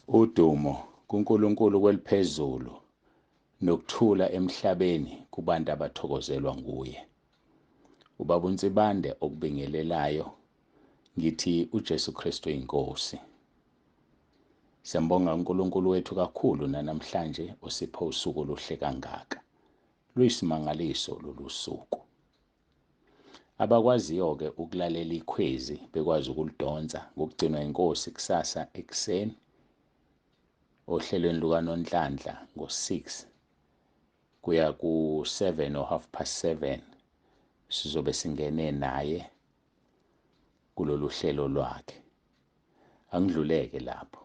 Udumo kuNkulunkulu kweliphezulu nokuthula emhlabeni kubantu abathokozelwa nguye. Ubaba uNsibande okubingelelayo ngithi uJesu Kristu inkosi. Siyambonga uNkulunkulu wethu kakhulu nanamhlanje osipha usuku oluhle kangaka. Luyisimangaliso lolu suku. Abakwaziyo-ke ukulalela ikhwezi bekwazi ukulidonsa ngokugcinwa inkosi kusasa ekuseni ohlelweni lukaNonhlanhla ngo-6 kuya ku-7 or 7:30 sizobe singene naye kulolu hlelo lwakhe. Angidluleke lapho.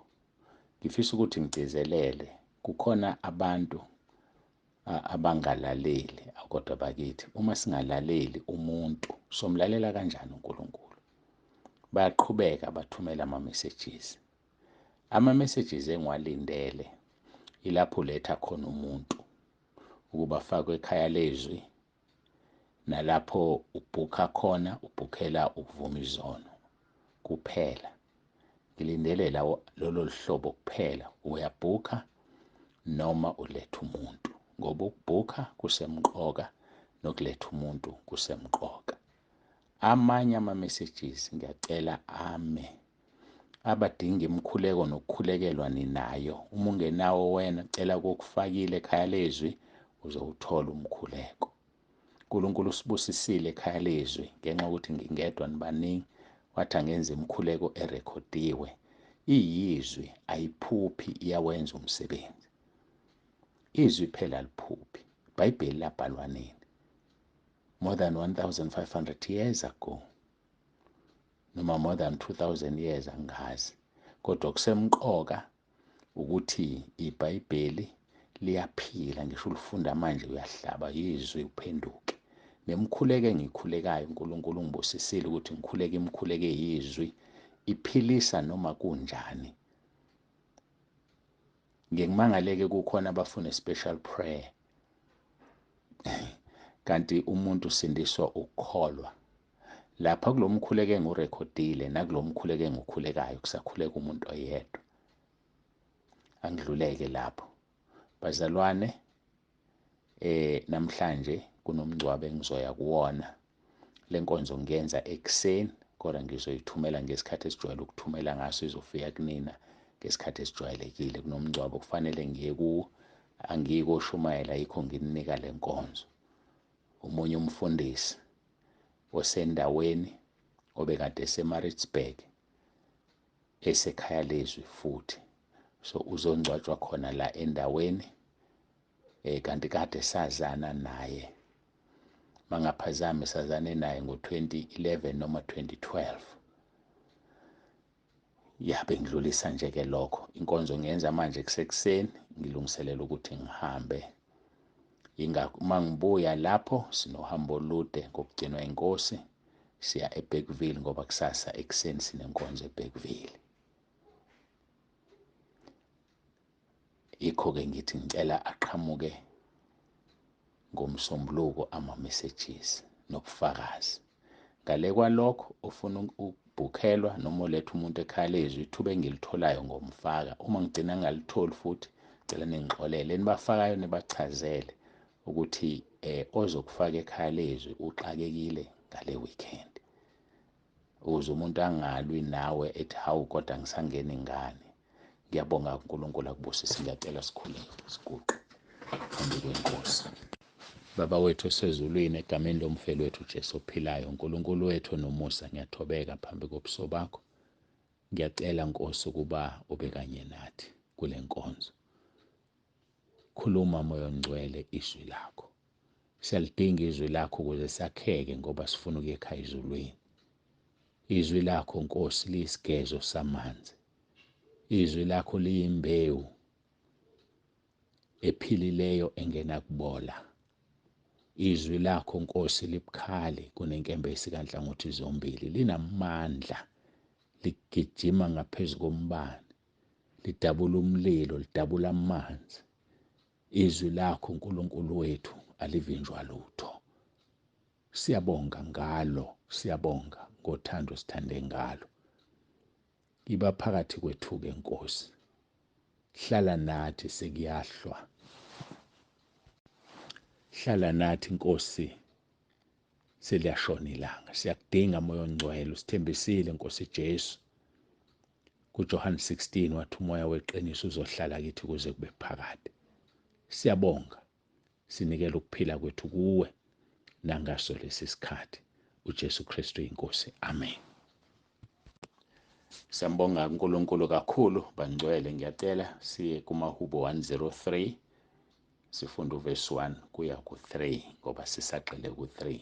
Ngifisa ukuthi ngigcizelele kukhona abantu abangalaleli kodwa bakithi uma singalaleli umuntu somlalela kanjani uNkulunkulu? Bayaqhubeka bathumela ama-messages. Ama-messages engiwalindele ilapho uletha khona umuntu ukuba afakwe ekhaya lezwi nalapho ubhukha khona ubhukhela ukuvuma izono kuphela. Ngilindele lawo lolo hlobo kuphela, uyabhukha noma uletha umuntu ngoba ukubhukha kusemqoka nokuletha umuntu kusemqoka. Amanye ama-messages ngiyacela ame abadinga imikhuleko nokukhulekelwa ninayo. Uma ungenawo wena cela kokufakile ekhaya lezwi uzowuthola umkhuleko. uNkulunkulu usibusisile ekhaya lezwi ngenxa yokuthi ngingedwa nibaningi wathi angenza imikhuleko erekhodiwe. Iyizwi ayiphuphi iyawenza umsebenzi. Izwi phela aliphuphi. iBhayibheli labhalwa nini? More than 1500 years ago noma more than 2000 years angazi, kodwa kusemqoka ukuthi iBhayibheli liyaphila ngisho ulifunda manje uyahlaba yizwi uphenduke. Nemkhuleko engikhulekayo uNkulunkulu ungibusisile ukuthi ngikhuleke imikhuleko eyizwi iphilisa noma kunjani. Ngike ngimangaleke kukhona abafuna special prayer kanti umuntu usindiswa ukukholwa. Lapha kulo mkhuleko engiwurekhodile nakulo mkhuleko engiwukhulekayo kusakhuleka umuntu oyedwa. Angidluleke lapho bazalwane. Namhlanje kunomngcwabo engizoya kuwona. Lenkonzo ngiyenza ekuseni kodwa ngizoyithumela ngesikhathi esijwayele ukuthumela ngaso, izofika kunina ngesikhathi esijwayelekile. Kunomngcwabo kufanele ngiye kuwo, angiyikoshumayela yikho ngininika lenkonzo. Omunye umfundisi osendaweni obekade eseMaritzburg esekhaya lezwi futhi, so uzongcwatshwa khona la endaweni kanti kade sazana naye, mangaphazami sazane naye ngo-2011 noma 2012. Ya, bengidlulisa nje ke lokho. Inkonzo ngiyenza manje kusekuseni ngilungiselela ukuthi ngihambe. Ingakho uma ngibuya lapho sinohambo olude ngokugcinwa inkosi, siya eBergville ngoba kusasa ekuseni sinenkonzo eBergville. Yikho-ke ngithi ngicela aqhamuke ngomsombuluko ama-messages nobufakazi. Ngale kwalokho ufuna ukubhukhelwa noma uletha umuntu ekhaya lezwi, ithuba engilitholayo ngomfaka. Uma ngigcina ngingalitholi futhi cela ningixolele. Enibafakayo nibachazele ukuthi ozokufaka ekhaya lezwi uxakekile ngale weekend, ukuze umuntu angalwi nawe ethi hawu kodwa ngisangeni ngani. Ngiyabonga uNkulunkulu akubusise. Ngiyacela sikhuleke siguqe phambi kwenkosi. Baba wethu osezulwini, egameni lomfeli wethu uJesu ophilayo, uNkulunkulu wethu onomusa, ngiyathobeka phambi kobuso bakho. Ngiyacela Nkosi ukuba ube kanye nathi kule nkonzo. Khuluma Moya oNgcwele izwi lakho. Siyalidinga izwi lakho ukuze sakheke ngoba sifuna ukuya ekhaya ezulwini. Izwi lakho Nkosi liyisigezo samanzi. Izwi lakho liyimbewu ephilileyo engenakubola. Izwi lakho Nkosi libukhali kunenkemba esikanhlangothi zombili, linamandla, ligijima ngaphezu kombane, lidabula umlilo, lidabula amanzi. Izwi lakho uNkulunkulu wethu alivinjwa lutho. Siyabonga ngalo, siyabonga ngothando sithande ngalo. Iba phakathi kwethu-ke Nkosi. Hlala nathi sekuyahlwa. Hlala nathi Nkosi, seliyashona ilanga. Siyakudinga Moya oNgcwele, usithembisile Nkosi Jesu. KuJohn 16 wathi umoya weqiniso uzohlala kithi kuze kube phakade. Siyabonga. Sinikela ukuphila kwethu kuwe nangaso lesi sikhathi. uJesu Kristu inkosi. Amen. Siyambonga uNkulunkulu kakhulu bangcwele. Ngiyacela siye kumahubo 103 sifunda uverse 1 kuya ku-3 ngoba sisagxile ku-3.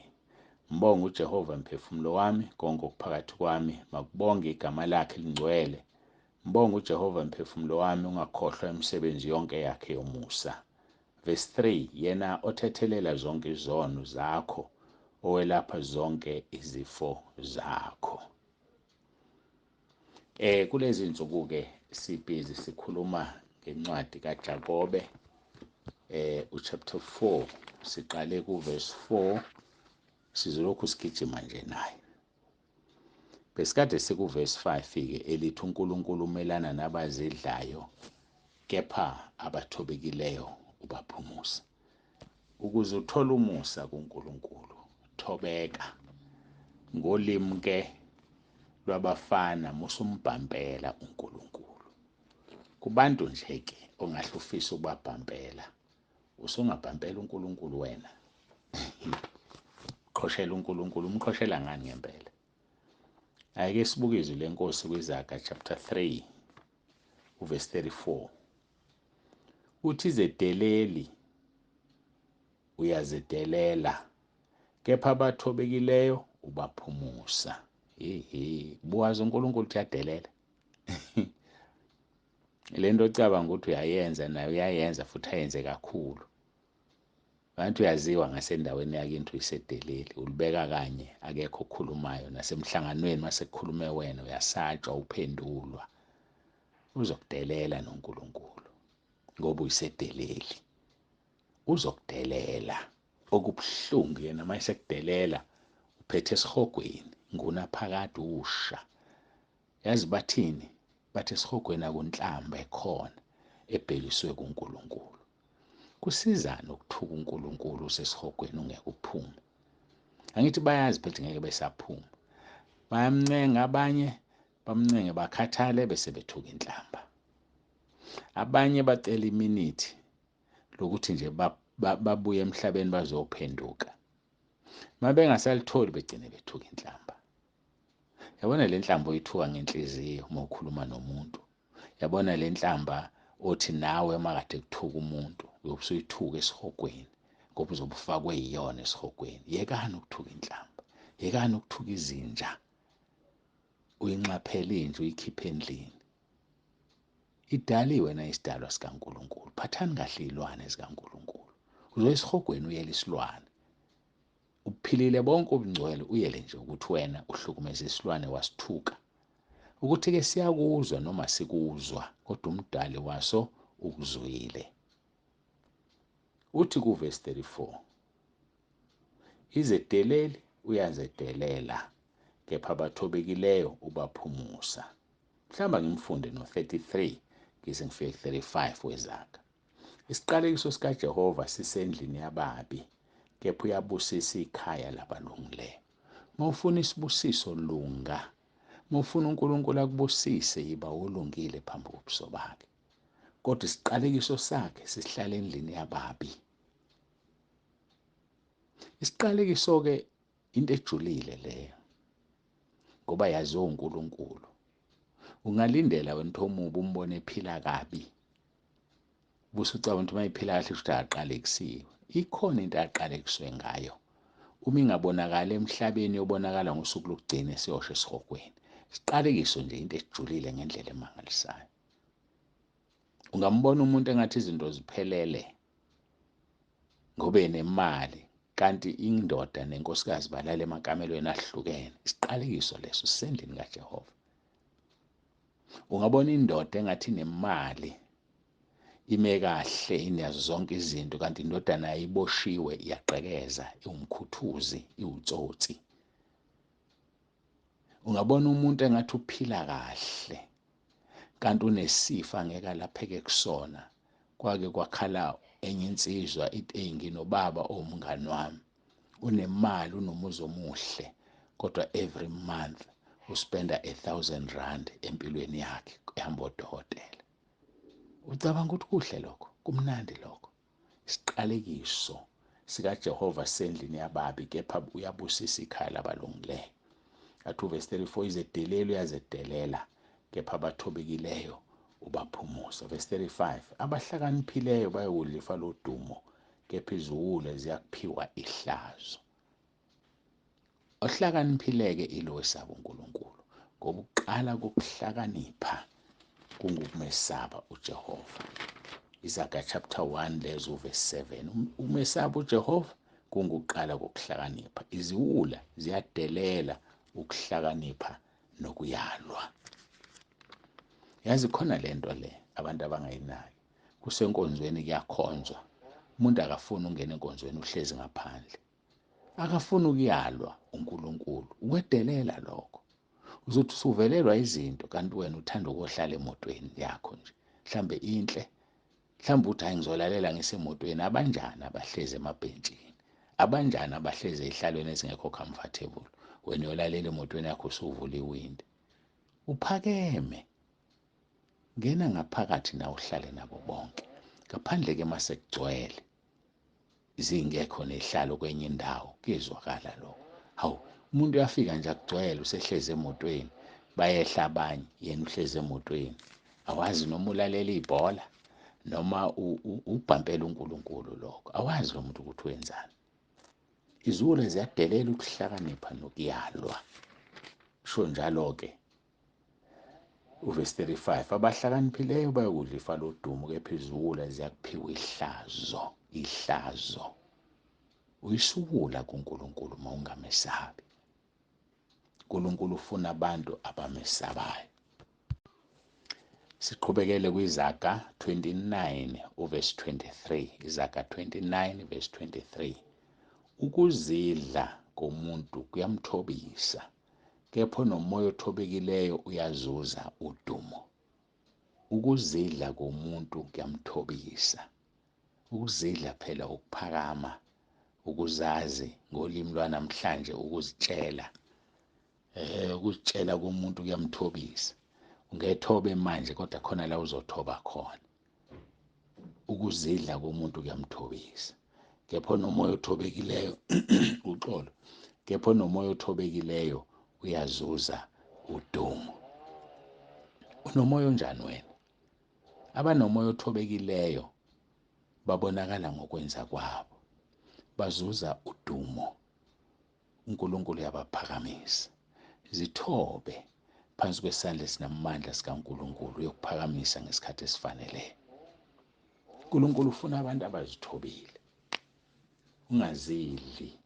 Mbonga uJehova mphefumulo wami, konke okuphakathi kwami makubonge igama lakhe elingcwele. Mbonga uJehova mphefumulo wami, ungakhohlwa imisebenzi yonke yakhe yomusa. Verse 3, yena othethelela zonke izono zakho, owelapha zonke izifo zakho. Kulezi insuku ke sibhizi sikhuluma ngencwadi kaJakobe, uchapter 4, siqale kuverse 4, sizolokhu sigijima nje naye. Besikade sikuverse 5 ke elithi uNkulunkulu umelana nabazidlayo kepha abathobekileyo ubaphumusa. Ukuze uthole umusa kuNkulunkulu, thobeka. Ngolimi ke lwabafana musumbhampela uNkulunkulu. Kubantu nje ke ongahle ufise ukubabhampela, usungabhampela uNkulunkulu wena. Qhoshela uNkulunkulu, umqhoshela ngani ngempela? Ake sibuke izwi lenkosi kwiZaga chapter 3 uverse 34. Uthi izedeleli uyazedelela, kepha abathobekileyo ubaphumusa. Hehe, buwazi uNkulunkulu uyadelela. Lento ocabanga ukuthi uyayenza naye uyayenza futhi ayenze kakhulu. Bantu uyaziwa ngasendaweni yakini uyisedeleli, ulibeka kanye akekho okhulumayo, nasemhlanganweni masekukhulume wena uyasatshwa uphendulwa. Uzokudelela noNkulunkulu ngoba uyisedeleli. Uzokudelela. Okubuhlungu yena mayesekudelela uphethe esihogweni ngunaphakade usha. Yazi bathini? Bathi esihogweni akunhlamba ekhona ebhekiswe kuNkulunkulu. Kusizana ukuthuka uNkulunkulu usesihogweni ungeke uphume. Angithi bayazi phethe ngeke besaphuma. Bayamncenga abanye, bamncenge bakhathale bese bethuka inhlamba. Abanye bacela iminithi lokuthi nje babuye emhlabeni bazophenduka. Mabengasalitholi begcine bethuka inhlamba. Yabona le nhlamba oyithuka ngenhliziyo uma ukhuluma nomuntu. Yabona le nhlamba othi nawe makade kuthuka umuntu uyobe usuyithuka esihogweni ngoba uzobe ufakwe yiyona esihogweni. Yekani ukuthuka inhlamba, yekani ukuthuka izinja. Uyinxaphele inja uyikhiphe endlini. Idaliwe na isidalwa sikaNkulunkulu. Phathani kahle izilwane zikaNkulunkulu. Uzoya esihogweni uyele isilwane. Uphilile bonke ubungcwele uyele nje ukuthi wena uhlukumeze isilwane wasithuka. Ukuthi ke siyakuzwa noma sikuzwa kodwa umdali waso ukuzwile. Uthi kuverse 34, izedeleli uyazedelela kepha abathobekileyo ubaphumusa. Mhlawumbe ngimfunde no 33 ngize ngifike 35 weZaga. Isiqalekiso sikaJehova sisendlini yababi kepha uyabusisa ikhaya labalungileyo. Mawufuna isibusiso lunga. Mawufuna uNkulunkulu akubusise yiba ulungile phambi kobuso bakhe. Kodwa isiqalekiso sakhe sihlala endlini yababi. Isiqalekiso ke into ejulile leyo ngoba yaziwa uNkulunkulu. Ungalindela wena omubi umbone ephila kabi, ubusucabanga ukuthi mayiphila kahle kusho ukuthi akaqalekisiwe. Ikhona into aqalekiswe ngayo. Uma ingabonakala emhlabeni yobonakala ngosuku lokugcina esiyosha esihogweni. Isiqalekiso nje into ejulile ngendlela emangalisayo. Ungambona umuntu engathi izinto ziphelele ngoba enemali, kanti indoda nenkosikazi balala emakamelweni ahlukene. Isiqalekiso leso sisendlini kaJehova. Ungabona indoda engathi inemali, ime kahle, inazo zonke izinto, kanti indodana ayiboshiwe, iyagqekeza, iwumkhuthuzi, iwutsotsi. Ungabona umuntu engathi uphila kahle, Kanti unesifo angeke alapheke kusona. Kwake kwakhala enye insizwa ithi, eyi nginobaba owumngani wami, unemali, unomuzi omuhle, kodwa every month uspenda 1000 rand empilweni yakhe ehamba odokotela. Ucabanga ukuthi kuhle lokho? Kumnandi lokho? Isiqalekiso sikaJehova sendlini yababi, kepha uyabusisa ikhaya labalungileyo. Athi uvesi 34, izedeleli uyazedelela, kepha abathobekileyo ubaphumuza. Verse 35, abahlakaniphileyo bayokudla ifa lodumo, kepha iziwule ziyakuphiwa ihlazo. Ohlakaniphileke ilo wesaba uNkulunkulu, ngoba ukuqala kokuhlakanipha kungukumesaba uJehova. Izaga chapter 1 lezo verse 7, ukumesaba uJehova kungukuqala kokuhlakanipha. Iziwula ziyadelela ukuhlakanipha nokuyalwa. Yazi khona lento le abantu abangayinaki. Kusenkonzweni kuyakhonzwa, umuntu akafuni ukungena enkonzweni, uhlezi ngaphandle, akafuni ukuyalwa uNkulunkulu. Ukwedelela lokho. Uzothi usuvelelwa izinto kanti wena uthanda ukuhlala emotweni yakho nje, mhlambe inhle, mhlambe uthi hayi ngizolalela ngisemotweni. Abanjani abahlezi emabhentshini? Abanjani abahlezi ezihlalweni ezingekho comfortable? Wena uyolalela emotweni yakho usuvula iwindi, uphakeme, ngena ngaphakathi na uhlale nabo bonke. Ngaphandle ke mase kugcwele zingekho nehlalo kwenye indawo, kuyezwakala lokho. Hawu, umuntu uyafika nje akugcwele, usehlezi emotweni, bayehla abanye, yena uhlezi emotweni. Awazi noma ulalela ibhola noma ubhampela uNkulunkulu lokho, awazi lo muntu ukuthi wenzani. Iziwula ziyadelela ukuhlakanipha nokuyalwa. Sho njalo-ke uvesi 35, abahlakaniphileyo bayokudla ifa lodumo, kepha iziwula ziyakuphiwa ihlazo. Ihlazo. Uyisiwula kuNkulunkulu uma ungamesabi. uNkulunkulu ufuna abantu abamesabayo. Siqhubekele kwiZaga 29 uverse 23. Izaga 29 verse 23. Ukuzidla komuntu kuyamthobisa, kepha onomoya othobekileyo uyazuza udumo. Ukuzidla komuntu kuyamthobisa. Ukuzidla phela ukuphakama, ukuzazi ngolimi lwanamhlanje, ukuzitshela. Ukuzitshela komuntu kuyamthobisa. Ungethobe manje kodwa khona la uzothoba khona. Ukuzidla komuntu kuyamthobisa. Kepha onomoya othobekileyo uxolo, kepha onomoya othobekileyo uyazuza udumo. Unomoya onjani wena? Abanomoya othobekileyo babonakala ngokwenza kwabo, bazuza udumo. uNkulunkulu uyabaphakamisa. Zithobe phansi kwesandla esinamandla sikaNkulunkulu, uyokuphakamisa ngesikhathi esifaneleyo. uNkulunkulu ufuna abantu abazithobile. Ungazidli,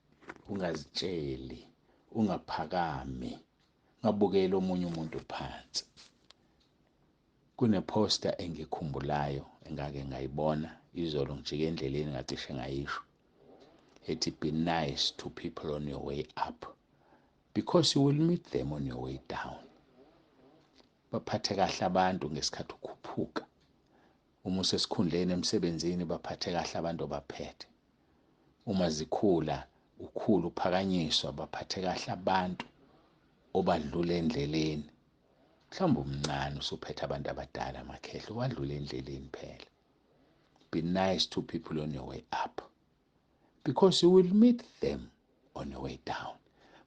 ungazitsheli, ungaphakami, ungabukeli omunye umuntu phansi. Kuneposta engikhumbulayo engake ngayibona izolo, ngijike endleleni ngacishe ngayisho, ethi be nice to people on your way up because you will meet them on your way down. Baphathe kahle abantu ngesikhathi ukhuphuka. Uma usesikhundleni emsebenzini, baphathe kahle abantu obaphethe. Uma zikhula, ukhula uphakanyiswa, baphathe kahle abantu obadlula endleleni. Mhlawumbe umncane usuphethe abantu abadala, amakhehla, wadlula endleleni phela. Be nice to people on your way up because you will meet them on your way down.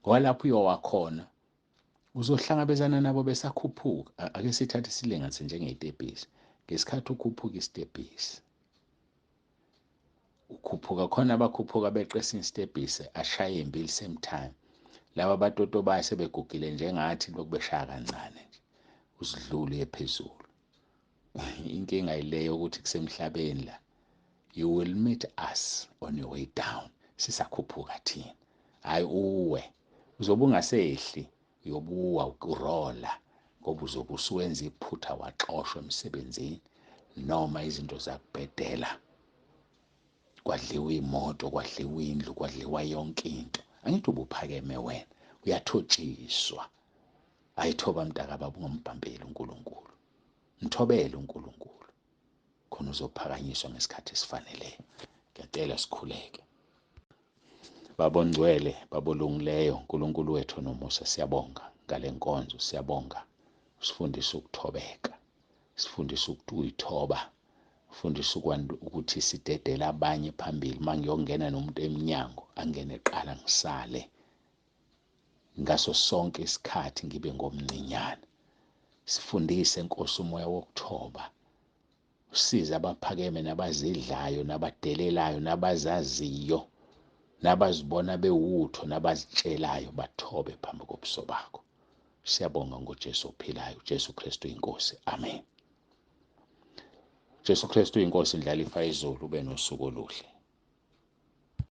Ngoba lapho uyowa khona uzohlangabezana nabo besakhuphuka. Ake sithathe isilinganise njengey'tebhisi. Ngesikhathi ukhuphuka isitebhisi, ukhuphuka khona abakhuphuka beqe esinye isitebhisi, ashaye iy'mbili same time. Laba abatotobayo sebegugile njengathi lokhu beshaya kancane nje, usidlule uye phezulu. Inkinga yileyo ukuthi kusemhlabeni la, you will meet us on your way down, sisakhuphuka thina. Hhayi uwe, uzobe ungasehli, uyobuwa urola, ngoba uzobe usuwenza iphutha, waxoshwa emsebenzini noma izinto zakubhedela, kwadliwa imoto, kwadliwa indlu, kwadliwa yonke into. Angithi ubuphakeme wena, uyathotshiswa. Ayithoba mntakababa, ungambhambeli uNkulunkulu. Mthobele uNkulunkulu khona uzophakanyiswa ngesikhathi esifaneleyo. Ngiyacela sikhuleke. Baba ongcwele, Baba olungileyo, uNkulunkulu wethu onomusa, siyabonga ngale nkonzo, siyabonga. Usifundisa ukuthobeka, sifundisa ukuthi uyithoba, ufundisa ukuthi sidedele abanye phambili. Uma ngiyongena nomuntu emnyango, angene kuqala ngisale. Ngaso sonke isikhathi ngibe ngomncinyane. Sifundise Nkosi umoya wokuthoba. Usize abaphakeme nabazidlayo nabadelelayo nabazaziyo nabazibona bewutho nabazitshelayo bathobe phambi kobuso bakho. Siyabonga ngoJesu ophilayo, uJesu Kristu inkosi. Amen. Jesu Kristu inkosi, indlalifa izulu, ube nosuku oluhle.